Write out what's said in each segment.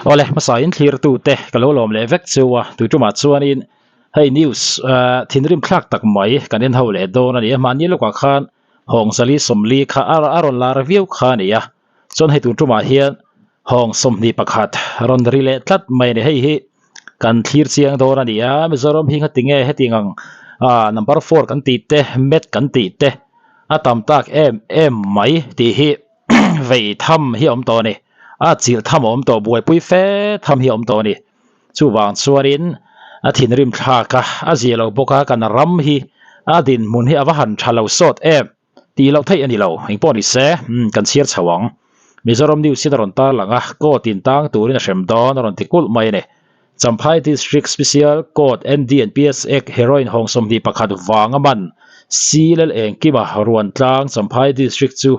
Awle hmasa in thlir tu te ka lo lawm leh vek chu a tui tumah chuanin hei news ah thinrim thlak tak mai kan en ho leh dawn a ni a mahni lawkah khan hawng zali sawmli kha a a rawn lar viau kha a ni a chuan hei tun tumah hian hawng 21 rawn ri leh tlat mai a ni hei hi kan thlir chiang dawn a ni a Mizoram hi ngatinge hetiang ang ah number four kan tih te mat kan tih te a tam tak em em mai tih hi. vei tham hi a awm tawh a ni a chilh tham a awm tawh buaipui fe tham hi a awm tawh a ni chuvang chuanin a thinrim thlak a a zia lo bawk a kan ram hi a dinhmun hi a va han tha lo sawt em tih loh theih a ni lo engpawh ni se umm kan chhiar chho ang Mizoram news in a rawn tar lang a court in tang turin a hrem dawn a rawn ti kulh mai a ni Champhai District Special Court NDNPS Act Heroin hawng 21 vanga man Silel Engkima Ruantlang Champhai District chu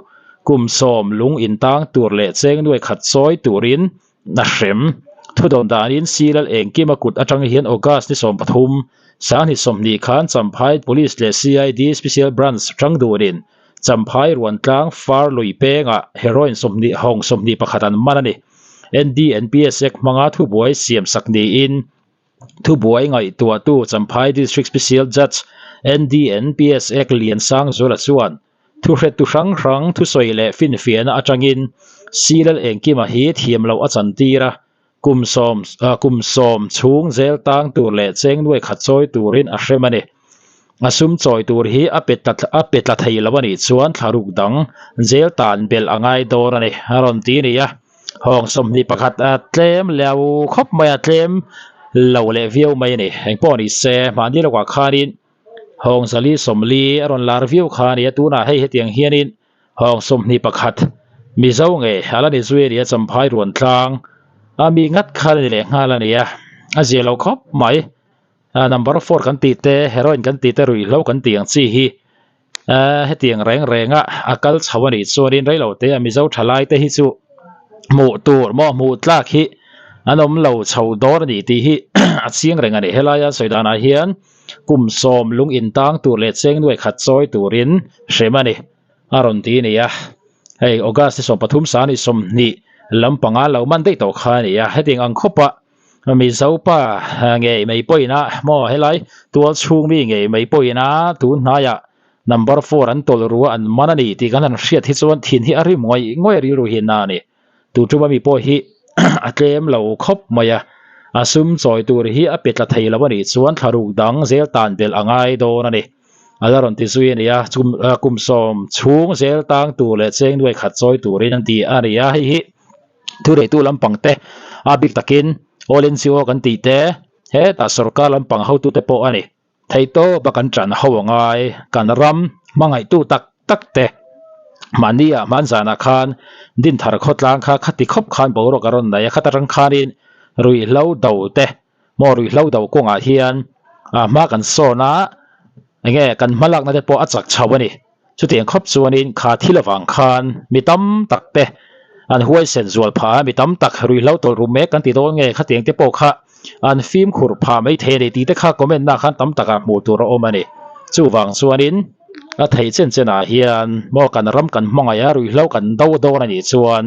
kum sawm lung intang tur leh cheng nuai khat chawi turin a hrem. Thudawn danin Silel Engkima kut atang hian August ni 13, Sanghni 20 khan Champhai Police leh CID Special Branch tang dunin Champhai Ruantlang Far lui pengah heroin 20 hawng 21 an man a ni. NDNPS Act hmanga thubuai siamsak niin thubuai ngaihtuahtu Champhai District Special Judge NDNPS Act Liansangzuala chuan thuhretu hrang hrang thusawi leh finfiahna atangin Silal Engkima hi thiam loh a chantir a, kum sawm kum sawm chhung zel tang tur leh cheng nuai khat chawi turin a hrem a ni. A sum chawi tur hi a pe tla a pe tla thei lo a nih chuan thlaruk dang zel tan belh a ngai dawn a ni a rawn ti a ni a. Hawng 21 a tlem leu khawp mai a tlem lo leh viau mai a ni. Engpawh ni se mahni lawkah khanin hawng zali sawmli a rawn lar viau kha a ni a tunah hei hetiang hianin hawng 21 Mizo nge a la ni zui a ni a Champhai ruan tlang a mi ngat kha a ni leh nghal a ni a a zia lo khawp mai. Ah number four kan tih te heroin kan tih te ruihhlo kan tih ang chi hi ah hetiang reng reng a a kal chho a nih chuanin reilo te a mizo thalai te hi chu hmuh tur maw hmuh tlak hi an awm lo chho dawn a ni tih hi a chiang reng a ni helaia sawi danah hian kum sawm lung intang tur leh cheng nuai khat chawi turin hrem a ni a rawn ti a ni a hei August ni 13 sang ni 20 lampanga lo man daih tawh kha a ni a hetiang ang khawpa. Mizo pa ngei mai pawhin a maw helai tual chhung mi ngei mai pawhin a tun hnaiah number four an tawlh ru a an man a ni tih kan han hriat hi chuan thin hi a rim ngawih ngawih rilru hi na a ni. Tu tuma mi pawh hi a tlem lo khawp mai a, a sum chawi tur hi a pe tla thei lo a nih chuan thlaruk dang zel tan belh a ngai dawn a ni. A la rawn ti zui a ni a, kum sawm chhung zel tang tur leh cheng nuai khat chawi turin an ti a ni a, hei hi. Thureitu lampang te a bik takin All NGO kan tih te hetah sorkar lampang hotute pawh a ni. Theihtawp a kan tan ho a ngai kan ram hmangaihtu tak tak te mahnia hmanzanah khan Dinthar khawtlang kha khati khawp khan boruak a rawn nei a, khata tang khanin ruihhlo do te maw ruihhlo do kawngah hian hma kan sawn a enge kan hmalakna te pawh a chak chho a ni. Chutiang khawp chuanin kha thil avang khan mi tam tak te an huaisen zual phah a, mi tam tak ruihhlo tawlh ru mek kan ti dawn nge khatiang te pawh kha an fimkhur phah mai thei a ni tih te kha comment ah khan tam takah hmuh tur a awm a ni. Chuvang chuanin a theih chen chenah hian maw kan ram kan hmangaih a, ruihhlo kan do dawn a nih chuan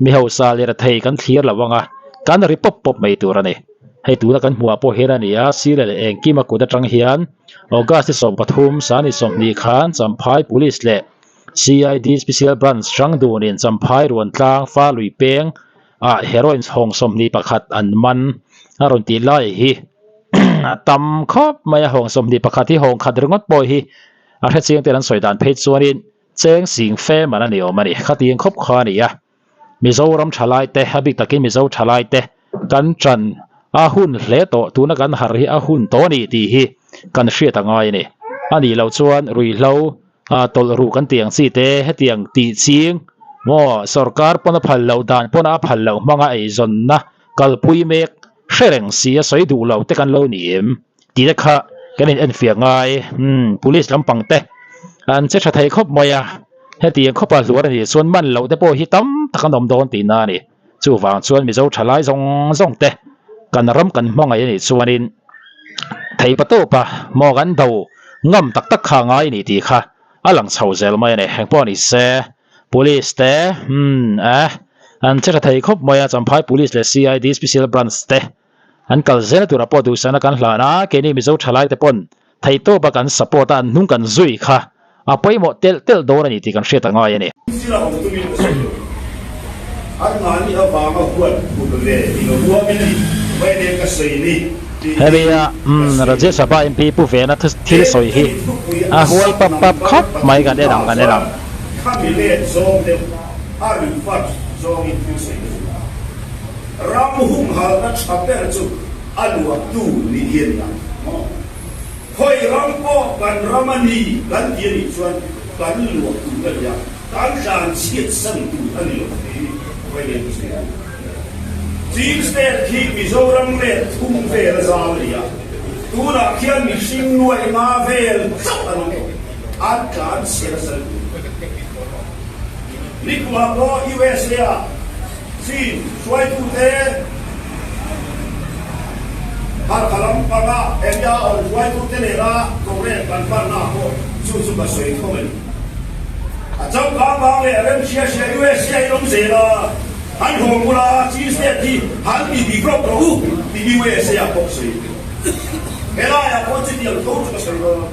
Mi hausa leh rethei kan thlir lo ang a, kan ri pawp pawp mai tur a ni. Hei tuna kan hmuh ah pawh hian a ni a, sir leh engkim a kut atang hian August ni 13, Sani 20 khan Champhai Police leh CID Special Branch hrang dunin Champhai Ruantlang fa lui peng ah heroin hawng 21 an man a rawn tih lai hi a tam khawp mai a, hawng 21 hi hawng khat ringawt pawh hi a hrechiang ten an sawi dan phei chuanin Cheng sing fe man a ni awm a ni. Khatiang khawp kha a ni a. Mizoram thalai te, a bik takin Mizo thalai te kan tan a hun hle tawh, tuna kan harh hi a hun tawh a ni tih hi kan hriat a ngai a ni. A nih loh chuan ruihhlo tawlh ru kan tih ang chi te, hetiang tih ching maw sorkar pawn a phal loh dan pawn a phal loh hmanga eizawnna kalpui mek hre reng si a sawi duh lo te kan lo ni em tih te kha kan in enfiah ngai umm police lampang te an che tha thei khawp mai a hetiang khawpa hluar a nih chuan man loh te pawh hi tam tak an awm dawn tihna a ni chuvang chuan mizo thalai zawng zawng te kan ram kan hmangaih a nih chuanin thei pa tawp a maw kan do ngam tak tak kha ngai a ni tih kha a lang chho zel mai a ni engpawh ni se police te umm eh. An che tha thei khawp mai a, Champhai Police leh CID Special Branch te an kal zel turah pawh duhsakna kan hlan a, keini Mizo thalai te pawn theihtawp a kan support a, an hnung kan zui kha a pawimawh telh telh dawn a ni tih kan hriat a ngai a ni. Thil a awm tumin ka sawi lo. An mahni avanga huat kut ve i lo huamin a ni. Vawiin ka sawi ni tih hi Hemi a ka sawi Rajya lo. Sabha MP Pu Vena thil He sawi hi mi thupui a a huai sak pap pap number khawp mai kan pathum en ang ah kan en chuan ang. khami let zawng deuh a refer zawngin thil sawi ka duh a. Ram humhalhna tha ber chu a luahtu nih hi a ni ang maw? Khawi ram pawh kan ram a ni kan ti a nih chuan kan luah tur a ni a, kan tlan chhiat san tur a ni lo tih hi vawiin ka sawi duh. Chin State khi Mizoram let thum vel a zau a ni a, tunah khian mihring nuaih nga vel chauh an awm tawh, an tlan chhiat a san tur. Nikumah pawh USA ah Chin hruaitute Halkha lampanga area awm hruaitute nena Congress kan panna pawh chu chu ka sawi tho a ni. A changkang vang leh rem hria hria USA in awm zel a, han haw bula Chin state hi han ti develop rawh u tih USA ah pawh sawi. Helaiah pawh chutiang tho chu ka sawi dawn.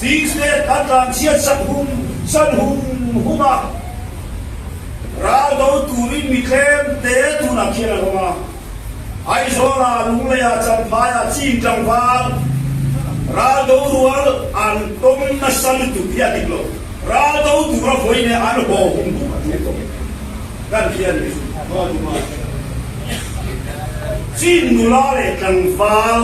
Chin state kan tlan chhiat sak hum san hum hum a. Ral do turin mi tlem te tunah khian an awm a, Aizawlah, Lungleiah, Champhaiah, Chin tlangval ral do rual an tawm nasa lutuk hi a dik lo. Ral do tura vawi nen an haw hum hum a tul tawh kan hria ni. Chin nula leh tlangval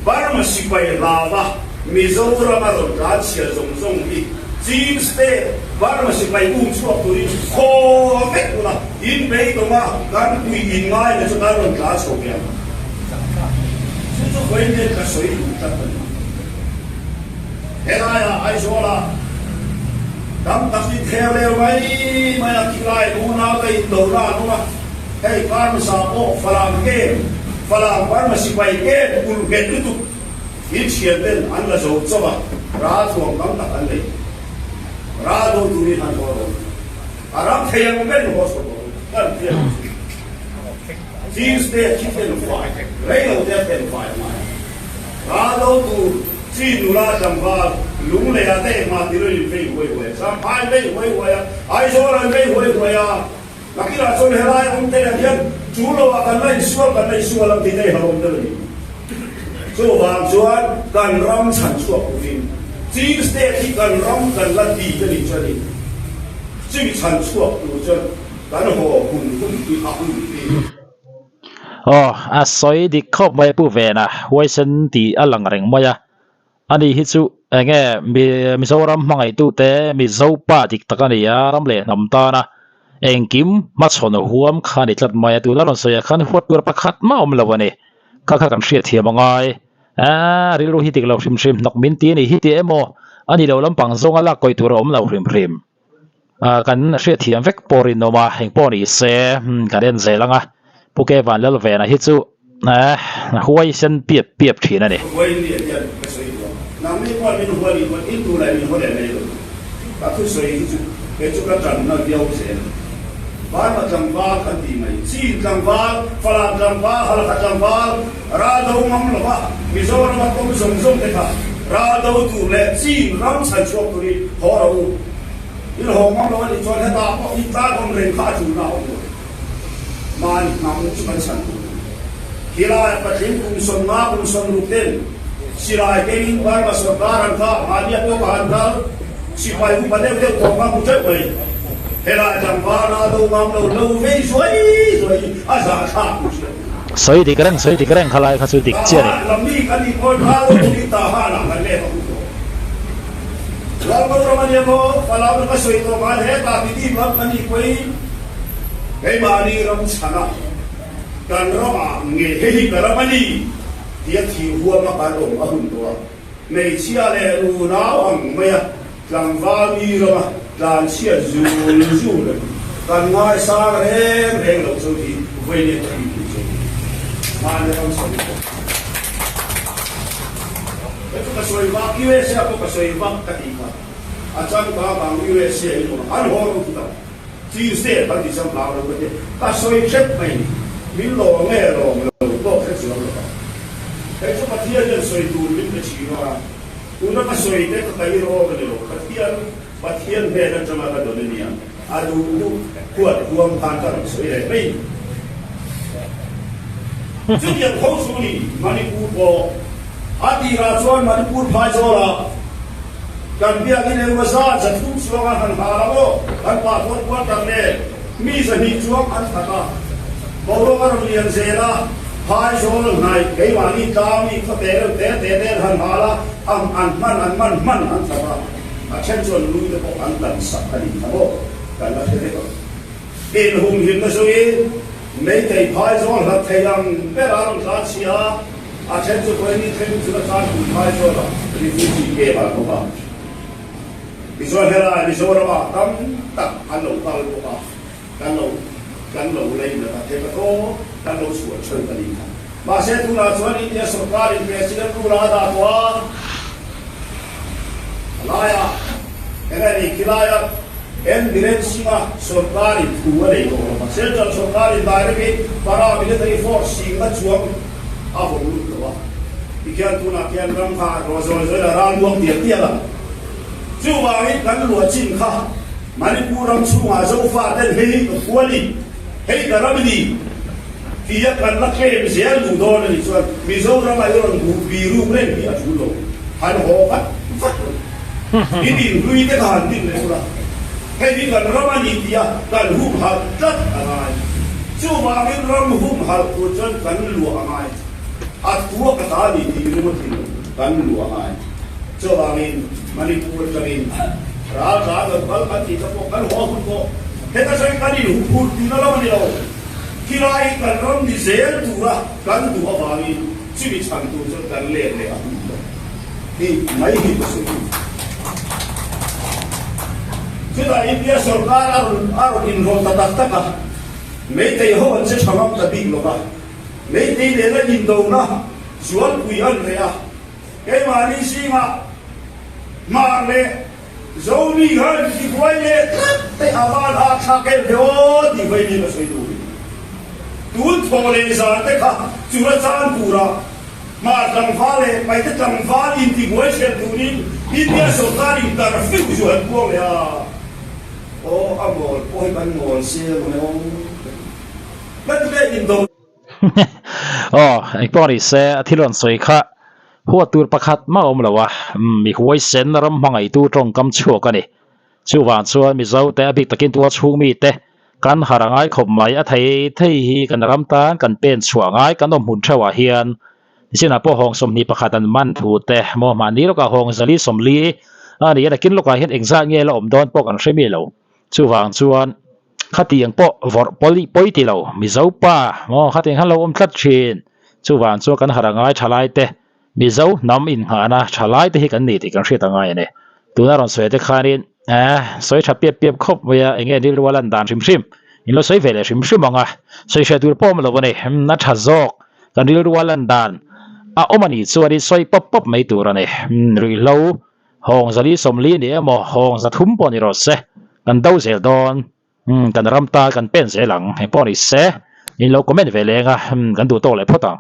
Burma sipai hlava Mizoram a rawn tlan chhia zawng zawng hi Chin State Burma sipai um chhuak turin khaw vek ula in beidawng a kan pui in ngai na chu kan rawn tlan chho ve ang. Chu chu vawiin hian ka sawi duh tlat a ni. Helaiah Aizawlah tam tak in theu leu mai mai a khilai unau te indona an awm a, hei Karmasa pawh Falam kem Falam Burma sipai kem ulh nghet lutuk In thian ten an la zo chauh a, ral thuam tam tak an nei. Ral do turin an haw rawh. A ram thei ang ber in haw chho rawh. Kan hriat ang chu. Chin state khi then fai, rei lo te a then fai a ngai. Ral do tur Chin nula tlangval Lungleia te engmah ti lo in vei huai huai a, Champhai vei huai huai a, Aizawl an vei huai huai a. Nakinah chuan helai awm te nen hian chu loah kan la insual kan la insual ang tih te hi har awm deuh a ni. Chuvang chuan kan ram chhan chhuak turin Chin State hi kan ram kan la ti a nih chuan in chumi chhan chhuak tur chuan kan haw hun hun hi a hun hi. Aw, a sawi dik khawp mai Pu Vena, huaisen tih a lang reng mai a. Ani hi chu enge Mizoram hmangaihtute Mizopa dik tak a ni a, ram leh hnam tana engkim hmachhawn huam kha a ni tlat mai a, tuna rawn sawiah khan huat tur pakhat mah a awm lo a ni. Kha kha kan hriatthiam a ngai. Aaa rilru hi dik lo hrim hrim hnawk min ti a ni hi tih emaw a ni lo lampang zawnga lak kawih tur a awm lo hrim hrim. Ah kan hriatthiam vek pawh rinawm a, eng pawh ni se kan en zel ang a, Pu Ke Vanlalvena hi chu eh huai sen piap piap thin a ni. Huai ni ah hian ka sawi duh a, nangni pawh min huai ni pawn in tunlai min haw leh mai lo. Ka thusawi hi chu kei chu ka tanna viau zel a ni. Burma tlangval kan tih mai, Chin tlangval, Falam tlangval, Halkha tlangval, Ral do ngam lova Mizoram a kawm zawng zawng te kha ral do tur leh Chin ram chhan chhuak turin haw rawh u. In haw ngam lo a nih chuan hetah pawh in tlan awm reng kha a tulna a awm lo. Mahni hnam chu kan chhan tur a ni. Khilai patling kum 50 kum 60 ten silai kengin Burma sorkar an kah, mahnia pawh ka han kal, sipai upa deuh deuh tawh kha hmu teuh mai. Helai tlangval ral do ngam lo lo vei zuai zuai hi a zahthlak tur hriat. Sawi dik reng sawi dik reng khalai kha chu dik chiah a ni. Tahan lam mi kan nih pawn ral do turin Tahan ah kan let a hun tawh. Lalbo ram a nia maw Falam lam a sawi tawh ngai hetah Tidim lam kan nih pawhin keimahni ram chhan ah kan ram ah nge hei hi ka ram a ni tia thih huam a kan awm a hun tawh a. Hmeichhia leh nunau ang mai a tlangval mi rama tlanchhia zul zul a ni. Kan ngaisang reng reng lo chu hi vawiin a thi tih chu mahni ram sawi pawh. Hei chu ka sawi vak, USA pawh ka sawi vak ka tih kha. A changkang ang USA in awm a, an haw ru tak. Tuesday kan ti chuan hlau lo ka ti. Ka sawi hrep mai ni. Min lawm nge lawm lo pawh hre chuang lo ang. Hei chu Pathian hian sawi tur min pe thin a, tuna ka sawi te ka kaih rawm a ni lo. Pathian Pathian hnen atanga ka dawn a nia, a duh duh huat huam khan ka rawn sawi leh mai ni. Chutiang tho chu ni Manipur pawh a tirah chuan Manipur phaizawlah kan biakin engemaw zat 300 chuang a han hal ang aw, kan passport quarter nen mi 200 chuang an that a, boruak a rawn lian zel a, phaizawl hnaih keimahni tlangmi khawte reuh te te te an han hal a, ang an hman an man hman an that a, a then chuan lui te pawh an dan sak a ni kha maw kan la hre vek ang. Inhumhimna zuiin Meitei phaizawl hlat thei ang ber a rawn tlan chhia a, a then chu Koeni thleng chu a tlan pui phaizawl a refugee camp ah bawk a. Tichuan helai Mizoram ah tam tak an lo kal bawk a, kan lo kan lo lei nat a thei ka tawp kan lo chhuah theuh a ni kha. Mahse tunah chuan India sorkar in President rule a dah tawh a, a laiah eng a nih khilai a, N. Biren Singh-a sorkarin thu a nei tawh lo a, Central sorkarin direct-in para-military force singna chuang a vawm lut lo a. Tikhian tunah khian ram kha a raw zawi zawi a ral muang tial tial a. Chuvangin kan luah chin kha Manipur ram chhungah Zofa ten hei ka khua ni, hei ka ram ni tia kan la claim zel duh dawn a nih chuan Mizoram-a i rawn duh biruk reng hi a tul lo, han haw vat vat lo. I dinhlui te kha han din leh ula, hei hi kan ram a ni tia kan humhalh tlat a ngai. Chuvangin ram humhalh tur chuan kan luah a ngai. A thua ka ta ni tih ringawt hi lo, kan luah a ngai. Chuvangin Manipur atangin raltlan rawn kal kan tih te pawh kan haw hun pawh heta sawi kan inhuphurh tihna lam a ni lo. Khilai hi kan ram ni zel tura kan duh avangin chumi chhan tur chuan kan let leh a hun tawh. Tih mai hi ka sawi duh. Chutah India sorkar a rawn a rawn inrawlh ta tak tak a, Meitei ho an che tha ngam ta bik lo va, Meitei nena indona zualpui an reh a, keimahni zingah Hmar leh Zomi khan tibuai leh tlat te a van a thlak em ve aw tih mai ni ka sawi duh. Tun thaw leh zan te kha chura chan turah Hmar tlangval leh Paite tlangval intibuai hrel turin India sorkarin curfew chu an puang leh a. Aw a mawl pawh hi kan mawl sia maw le aw ka ti. Ka ti leh indo. Aw engpawh ni se a thil rawn sawi kha huat tur pakhat mah a awm lo a, mi huaisen ram hmangaihtu tawngkam chhuak a ni. Chuvang chuan Mizo te a bik takin tual chhung mite kan harh a ngai khawp mai a thei thei hi kan ram tan kan pen chhuah ngai kan awm hmun theuhah hian nichinah pawh hawng 21 an man thu te maw mahni lawkah hawng 440 a ni a nakin lawkah hian engzat nge la awm dawn pawh kan hre mi lo. Chuvang chuan khatiang pawh vawrh pawi pawi ti lo Mizo pa maw khatiang khan lo awm tlat thin. Chuvang chuan kan harh a ngai thalai te Mizo hnam inngahna thalai te hi kan ni tih kan hriat a ngai a ni. Tuna rawn sawi te khanin eh sawi tha piap piap khawp mai a enge rilru a lan dan hrim hrim in lo sawi ve leh hrim hrim ang a sawi hriat tur pawh awm lo a ni. A tha zawk kan rilru a lan dan a awm a nih chuanin sawi pawp pawp mai tur a ni. Ruihhlo Hawng 440 ni emaw hawng 300 pawh ni rawh se, kan do zel dawn, umm kan ram ta kan pen zel ang, engpawh ni se, in lo comment ve leng a, umm kan duh tawk leh phawt ang.